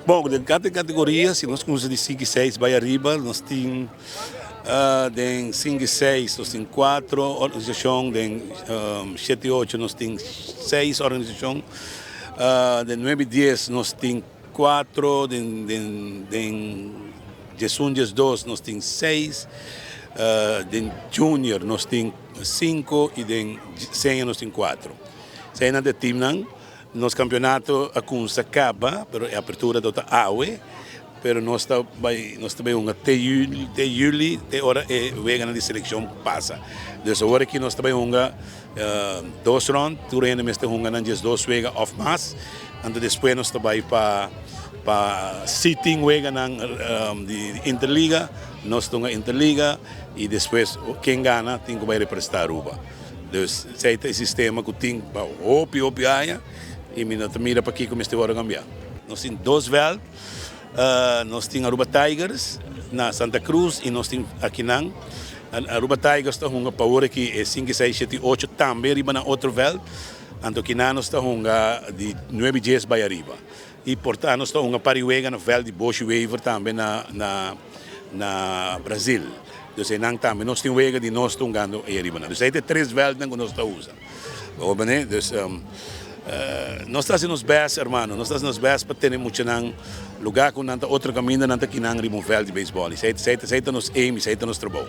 Bon, den kada kategoria, si nos kuminsá di sinku i seis bai ariba, nos tin den sinku i seis nos tin kuatro organisashon, den shete i ocho nos tin seis organisashon, den nuebe i dies nos tin kuatro, den den diesun diesdos nos tin seis, den junior nos tin sinku i den senior nos tin kuatro. Eseinan ta e timnan. Nos campeonato a cunsa caba, pero e apertura ta awe, pero nos ta bay nos ta bay hunga te juli, te juli, te ora e weganan di seleccion pasa. Dus awor aki nos ta bay hunga dos rond, tur hende mester hunga nan 12 wega of mas, anto despues nos ta bay pa pa si tin weganan di interliga, nos ta hunga interliga y despues ken gana tin cu bay representa Aruba. Dus esei ta e sistema ku tin pa hopi hopi aña i mi no ta mira pakiko mester wòrdu kambiá. Nos tin dos vèlt, nos tin Aruba Tigers na Santa Cruz i nos tin akinan. Aruba Tigers ta hunga pa ora ki e sinku, seis, shete i ocho tambe riba nan otro vèlt, anto kinan nos ta hunga di nuebe dies bai ariba. I por ta nos ta hunga par i wega na vèlt di Boshi Wever tambe na na na Brazil. Dus einan tambe nos tin wega di nos ta hungando ei ariba nan. Dus ei ta e tres vèltnan ku nos ta usa. Bo mane? Dus nos ta hasi nos bèst hermano, nos ta hasi nos bèst pa tene muchanan lugá ku nan ta otro kaminda nan ta kinan riba un vèlt di beisbòl. Esei esei ta nos aim, esei ta nos trabou.